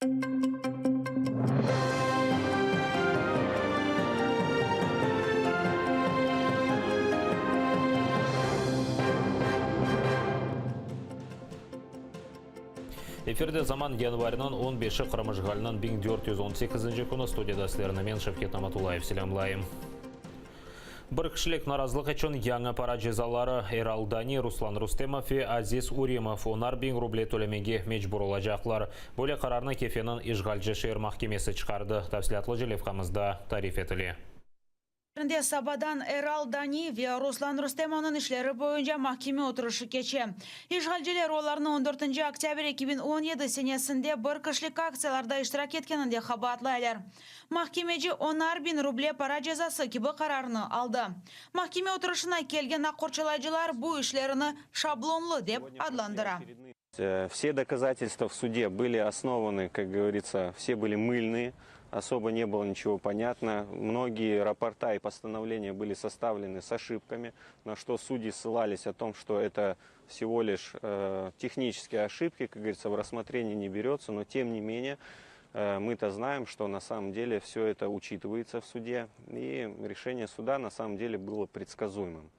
Efirde Zaman yanvarniñ on beşi Qırım işğaliniñ 1418-nci künü studiyada sizlerni men, Şevket Namatullayev, selâmlayım. Bir kişilik narazılıq içün yañı para cezaları, Eral Dani, Ruslan Rustemov ve Aziz Urimov onar biñ ruble tölemege mecbur olacaqlar. Böyle qararnı Kefeniñ işğalci şeer mahkemesi çıqardı. Tafsilâtlıca levhamızda tarif etile. Şimdi sabadan Eral Dani ve Ruslan Rustemovnıñ işleri boyunca mahkeme oturışı keçe. İşğalciler olarnı on dörtünci oktâbr 2017 senesinde bir kişilik aktsiyalarda iştirak etkeninde qabaatlaylar. Mahkemeci onar biñ ruble para cezası kibi qararnı aldı. Mahkeme oturışına kelgen aq qorçalayıcılar bu işlerini şablonlı dep adlandıra. Все доказательства в суде были основаны, как говорится, все были мыльные, особо не было ничего понятно. Многие рапорта и постановления были составлены с ошибками, на что судьи ссылались о том, что это всего лишь технические ошибки, как говорится, в рассмотрении не берется, но тем не менее мы-то знаем, что на самом деле все это учитывается в суде, и решение суда на самом деле было предсказуемым.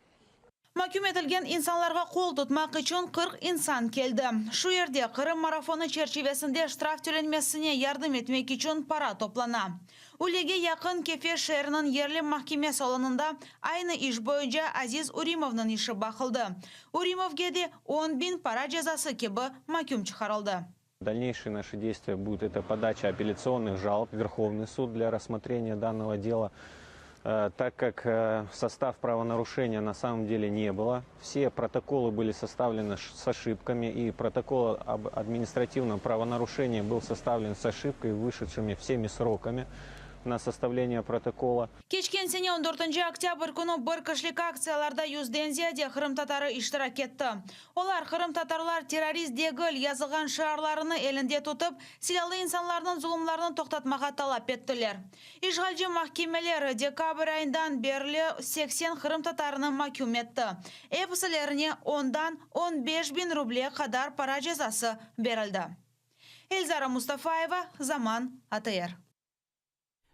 Maküm etilgen insanlarğa qol tutmaq içün 40 insan keldi. Şu yerde Qırım marafonı çerçivesinde ştraf tölenmesine yardım etmek içün para toplana. Üylege yaqın Kefe şeeriniñ yerli mahkeme salonında aynı iş boyunca Aziz Urimovnıñ işi baqıldı. Urimovge de on biñ para cezası kibi maküm çıqarıldı. Дальнейшие наши действия будут это подача апелляционных жалоб в Верховный суд для рассмотрения данного дела, так как состав правонарушения на самом деле не было. Все протоколы были составлены с ошибками, и протокол об административном правонарушении был составлен с ошибкой, вышедшими всеми сроками на составление протокола. Keçken sene on dörtünci oktâbr künü bir kişilik aktsiyalarda yüzden ziyade qırımtatarı iştirak etti. Olar Qırımtatarlar terrorist degil yazılğan şiarlarını elinde tutıp, silâlı insanlarnıñ zulumlarını toqtatmağa talap ettiler. İşğalci mahkemeler dekabr ayından berli 80 qırımtatarını maküm etti. Episilerine ondan 15 biñ ruble qadar para cezası berildi. Elzara Mustafayeva, Zaman, ATR.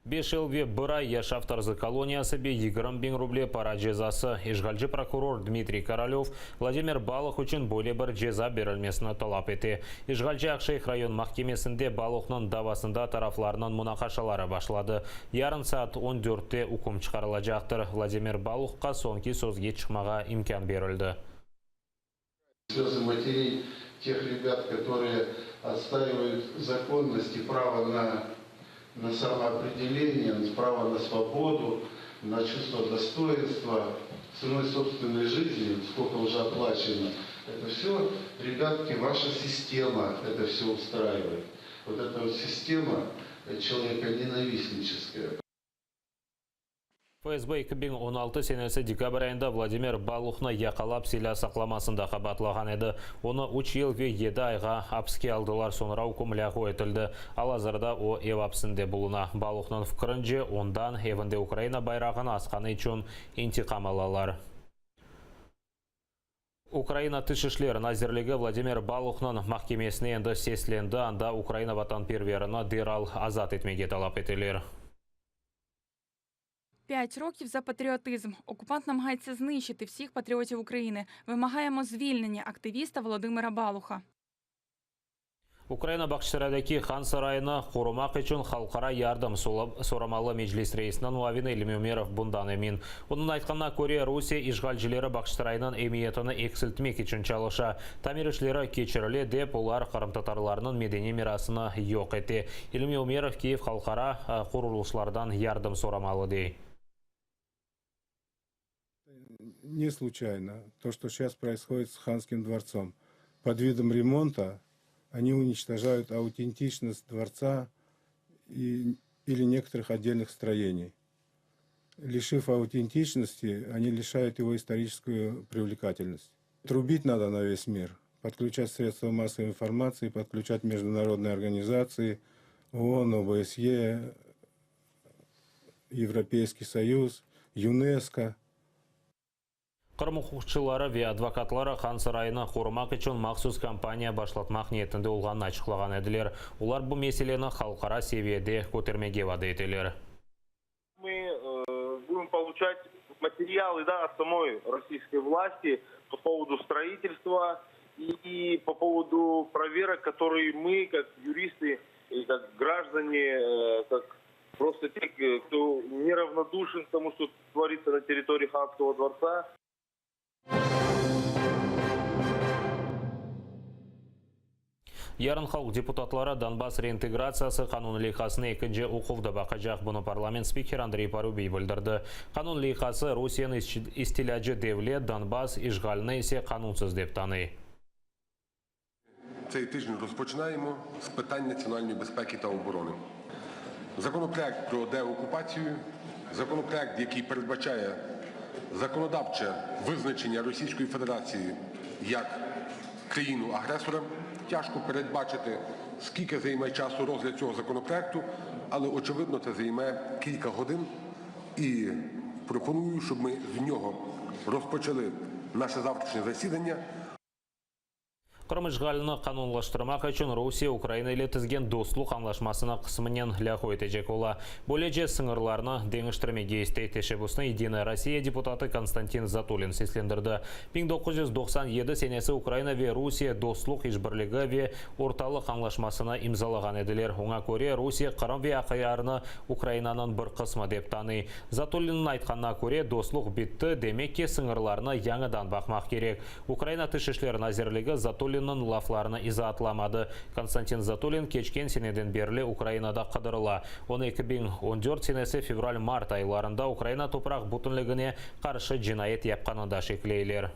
Beş yıl ve bir ay yaşav tarzı koloniyası ve 20 biñ ruble para cezası. İşğalci prokuror Dmitriy Korolev Vladimir Baluh içün böyle bir ceza berilmesini talap ete. İşğalci Aqşeyh rayon mahkemesinde Baluhnıñ davasında taraflarnıñ munaqaşaları başladı. Yarın saat on dörtte üküm çıqarılacaqtır. Vladimir Baluhqa soñki sözge çıqmağa imkân berildi. Слезы матерей тех ребят, которые отстаивают законность и право на самоопределение, право на свободу, на чувство достоинства, ценой собственной жизни, сколько уже оплачено. Это все, ребятки, ваша система это все устраивает. Вот эта вот система человеконенавистническая. FSB 2016 senesi dekabr ayında Vladimir Baluhnı yaqalap silâ saqlamasında qabaatlağan edi. Onı üç yıl ve yedi ayğa apiske aldılar, soñra üküm lâğu etildi. Al-azırda o ev apsinde buluna. Baluhnıñ fikirince, ondan evinde Ukraina bayrağını asqanı içün intiqam alalar. Ukraina Tış işler nazirligi Vladimir Baluhnıñ mahkemesine endi seslendi, anda Ukraina vatanperverini deral azat etmege talap eteler. П'ять років за патріотизм. Окупант намагається знищити всіх патріотів України. Вимагаємо звільнення активіста Володимира Балуха. Ukraina Bağçasaraydaki Han sarayını qorumaq içün halqara yardım soramalı Meclis reisiniñ muavini İlmi Ümerov bundan emin. Onıñ aytqanına köre, Rusiye işğalcileri Bağçasaraynıñ emiyetini eksiltmek içün çalışa. Tamir işleri keçirile dep, olar qırımtatarlarnıñ medeniy mirasını yoq ete. İlmi Ümerov Kiyev halqara qurulışlardan yardım soramalı, dey. Не случайно то, что сейчас происходит с Ханским дворцом. Под видом ремонта они уничтожают аутентичность дворца или некоторых отдельных строений. Лишив аутентичности, они лишают его историческую привлекательность. Трубить надо на весь мир, подключать средства массовой информации, подключать международные организации, ООН, ОБСЕ, Европейский Союз, ЮНЕСКО. Qırım uquqçıları ve advokatları Han sarayını qorumaq içün mahsus kampaniya başlatmaq niyetinde olğanını açıqlağan ediler. Olar bu meseleni halqara seviyede kötermege vade eteler. Мы э, будем получать материалы да, от самой российской власти по поводу строительства и по поводу проверок, которые мы, как юристы и как граждане, э, как просто те, кто неравнодушен к тому, что творится на территории Ханского дворца. Yarın halq deputatları Donbass reintegratsiyası qanun leyhasını ekinci oquvda baqacaq. Bunı parlament spikeri Andrey Parubiy bildirdi. Qanun leyhası Rusiyeni istilâcı devlet, Donbass işğalini ise qanunsız dep tanıy. Цей тиждень розпочинаємо з питань національної безпеки та оборони. Законопроект про деокупацію, законопроект, який передбачає законодавче визначення Російської Федерації як країну-агресора. Тяжко передбачити, скільки займе часу розгляд цього законопроекту, але очевидно, це займе кілька годин. І пропоную, щоб ми з нього розпочали наше завтрашнє засідання. Qırım işğalini qanunlaştırmaq içün Rusiye Ukraina ile tizgen dostluq añlaşmasını qısmınen lâğu etecek ola. Böylece sıñırlarnı deñiştirmege istey. Teşebbüsni Yedinaya Rossiya deputatı Konstantin Zatulin seslendirdi. 1997 senesi Ukraina ve Rusiye dostluq, işbirligi ve ortalıq añlaşmasını imzalağan ediler. Oña köre, Rusiye Qırım ve Aqyarnı Ukrainanıñ bir qısmı dep tanıy. Zatulinniñ aytqanına köre, dostluq bitti, demek ki, sıñırlarnı yañıdan baqmaq kerek. Ukraina Tış işler nazirligi Zatulinniñ laflarını izaatlamadı. Konstantin Zatulin keçken seneden berli Ukrainada qıdırıla. Onı 2014 senesi fevral-mart aylarında Ukraina topraq bütünligine qarşı cinayet yapqanında şekleyler.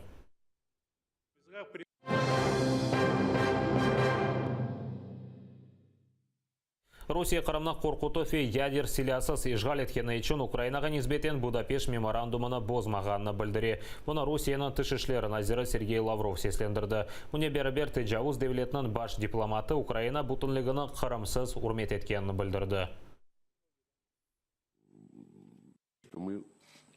Rusiye Qırımnı qorqutuv ve yader silâsız işğal etkeni içün Ukrainağa nisbeten Budapeşt memorandumını bozmağanını bildire. Bunı Rusiyeniñ Tış işler naziri Sergey Lavrov seslendirdi. Bunen beraber tecavuz devletiniñ baş diplomatı Ukraina bütünligini Qırımsız ürmet etkenini bildirdi. Мы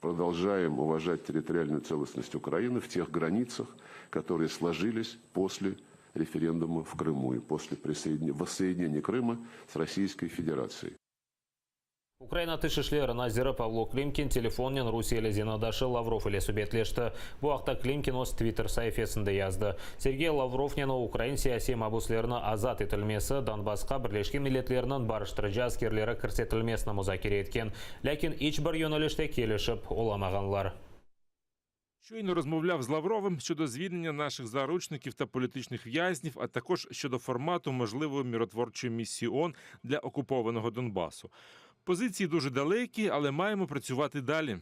продолжаем уважать территориальную целостность Украины в тех границах, которые сложились после референдума в Крыму и после воссоединения Крыма с Российской Федерацией. Ukraina Tış işler naziri Pavlo Klimkin telefonnen rusiyeli zenaatdaşı Lavrov ile subetleşti. Bu aqta Klimkin öz Twitter saifesinde yazdı. Sergey Lavrovnen o ukrain siyasiy mabuslerni azat etilmesi, Donbassqa Birleşken Milletlerniñ barıştırıcı askerleri kirsetilmesini muzakere etken. Lâkin iç bir yönelişte kelişip olamağanlar. Щойно розмовляв з Лавровим щодо звільнення наших заручників та політичних в'язнів, а також щодо формату можливої миротворчої місії ООН для окупованого Донбасу. Позиції дуже далекі, але маємо працювати далі.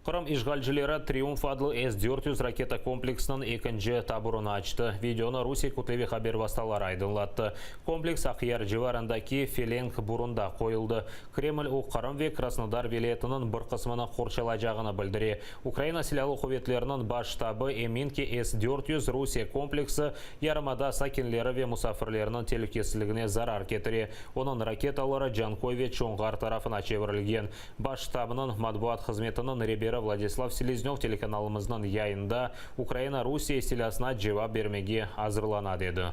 Qırım işğalcileri Triumf adlı S 400 raketa kompleksiniñ ekinci taburını açtı. Videonı Rusiye kütleviy haber vastaları aydınlattı. Kompleks Aqyar civarındaki Felenk burunda qoyuldı. Kreml o Qırım ve Krasnodar vilâyetiniñ bir qısmını qorçalaycağını bildire. Ukraina Silâlı quvetleriniñ Baş ştabı emin ki, S 400 Rusiye kompleksi yarımada sakinleri ve musafirleriniñ telükesizligine zarar ketire. Onıñ raketaları Canköy ve Çonğar tarafına çevirilgen. Baş ştabnıñ matbuat hızmetiniñ reberi Vladislav Seleznöv telekanalımıznıñ yayınında Ukraina Rusiye istilâsına cevap bermege azırlana dedi.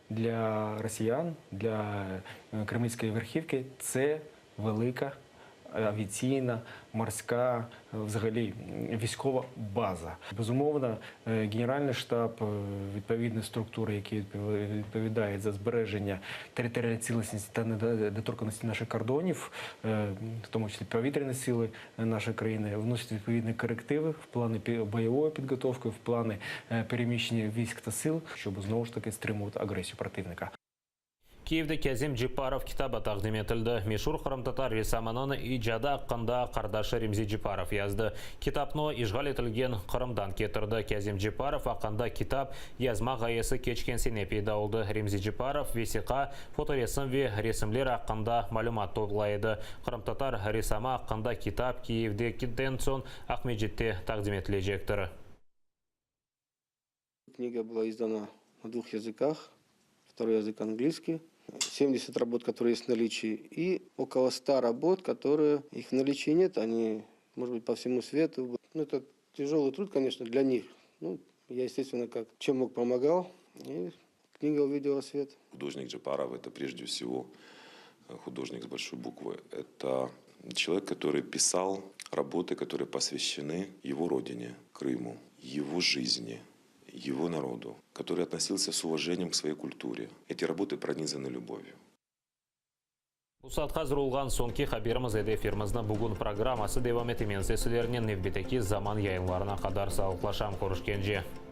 Для росіян, для кремлівської верхівки це велика авіаційна, морська, взагалі військова база. Безумовно, Генеральний штаб, відповідні структури, які відповідають за збереження територіальної цілісності та недоторканності наших кордонів, в тому числі повітряні сили нашої країни, вносять відповідні корективи в плани бойової підготовки, в плани переміщення військ та сил, щоб знову ж таки стримувати агресію противника. Kiyevde Kâzim Cepparov kitabı taqdim etildi. Meşur qırımtatar ressamınıñ icadı aqqında qardaşı Remzi Cepparov yazdı. Kitapnı o, işğal etilgen Qırımdan ketirdi. Kâzim Cepparov aqqında kitap yazmaq ğayesi keçken sene peyda oldı. Remzi Cepparov vesiqa, fotoresim ve resimler aqqında malümat toplay edi. Qırımtatar ressamı aqqında kitap Kiyevdekiden soñ Aqmescitte taqdim etilecektir. Книга была издана на двух языках. Второй язык английский. 70 работ, которые есть в наличии, и около 100 работ, которые их в наличии нет, они может быть, по всему свету. Ну, это тяжелый труд, конечно, для них. Ну, я, естественно, как чем мог, помогал. И книга увидела свет. Художник Джапаров – это прежде всего э, художник с большой буквы. Это человек, который писал работы, которые посвящены его родине, Крыму, его жизни, его народу, который относился с уважением к своей культуре. Эти работы пронизаны любовью. Bu saatqa azır olğan soñki haberimiz edi. Efirimizniñ bugün programması devam ete. Men ise sizlernen nevbetteki zaman yayınlarına qadar sağlıqlaşam. Körüşkence.